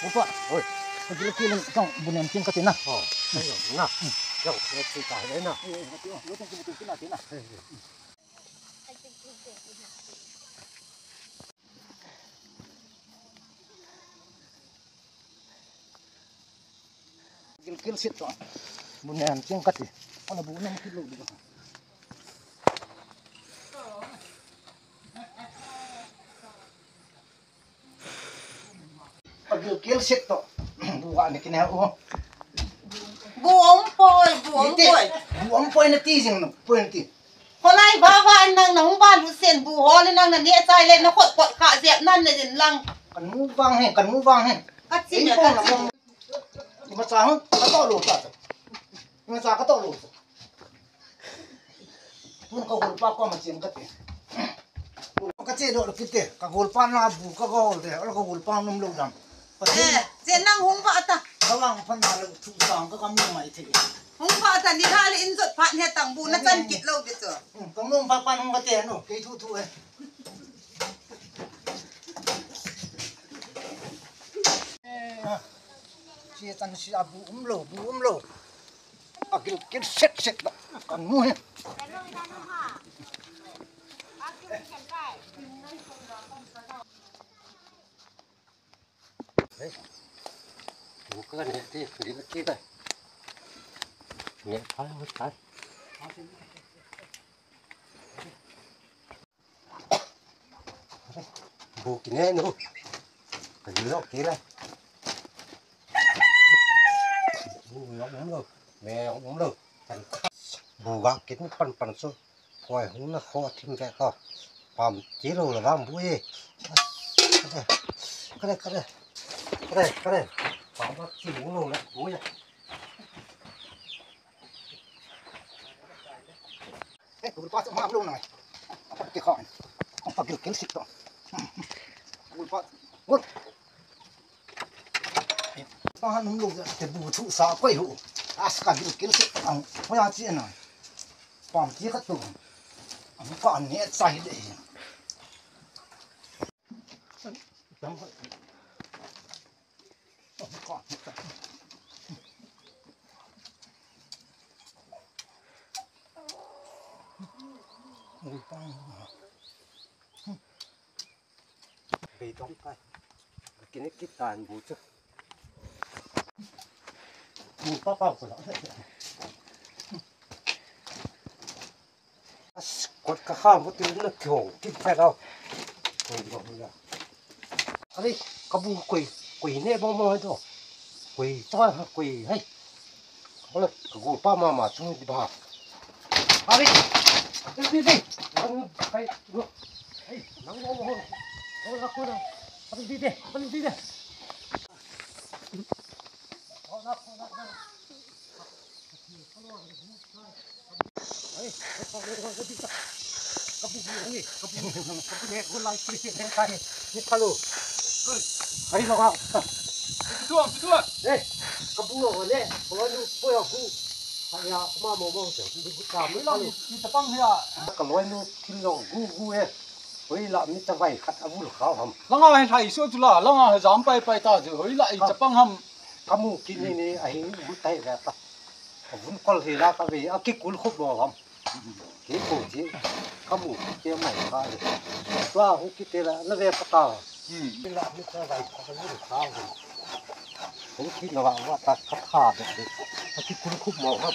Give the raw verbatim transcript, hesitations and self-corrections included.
Upa. Oi. Ka gilkel in tong bu nen ching kati na. Oh. Ayo, na. Yo, yo, ching ka le na. Eh, eh, yo, yo, tong bu nen ching kati na. Gilkel set to. Bu nen ching kati. Ala bu nen kilo di. Ka gilkel set to. Bu ani kine u. Bu umpoi, bu umpoi. Bu umpoi nati jing na, poi nati. Holai baba nang nahung ba lu sen bu hol nang nane chai le na khot khot kha jep nan ne jin lang. Kanu bang he, kanu bang he. Ka chi ne, ka chi. Imacha hung, ka to lo pa. Imacha ka to lo. Tun ka golpa koma chen kate. Ka che doh kit te, ka golpa na bu ka gol te, ala ka golpa nom lou dam. Eh, che nang hung ba ta. Ka vang phan na lou thu sang ka kam mai the. Hung ba ta ni la le in jot phat he tang bu na chan kit lou de cho. Hmm, ka nom pa pa nung kate no, kei thu thu e. Che tan si a bu um lou, bu um lou. A gilkel set set da. Ka mu he. Hey. Bu ka ne te, gilkel da. Ne pa ho ta. Bu kine nu. Ka gilkel kila. Bu yong um lou. Me yong um lou. Bu ga kit pan pan so. Koi hung na kho thim ve ko. Pam ti lou la bam bu e. Kare, kare. Kare, kare. Pam ba ti lou la bu e. Eh, gulpa chu mam lou nai. Apa ke khan. Apa gilkel set to. Gulpa. Gul. Pa han um lou te bu thu sa koi hu. As ka gilkel set ang. Hoya chi na. Pam chi ka tu. Ang ka ne chai le. Beidong kai. Kini kita bu chu. Bu pa pa ko. As, kot ka kham ko tu na kyo, kit ka dau. Koi ba ya. Are, ka bu koi, koi ne ba ma do. Koi ta ha koi hai. Ole, ka golpa mama chung di ba. Are, di di di. Ang kai go. Hai, nang go go. Ole ko na. Are di di, are di di. Ole ko na. Ka loinu thil jong gu gu e. Hoilah mi chavai khat avul khau ham. Langa hin hai so chula, langa hin jam pai pai ta chu, hoilah i chapang ham. Ka mu kit ni ni, ahi mu tai ve ta. Ka vun kol hi la ka ve, a kikul khup mo ham. Kikul chi, ka mu kit mai ka ve. Tua hu kit te la, na ve pa ta. Hmm. Hoilah mi chavai khat avul khau ham. Hu kit na va, va ta ka tha ve. A kikul khup mo ham.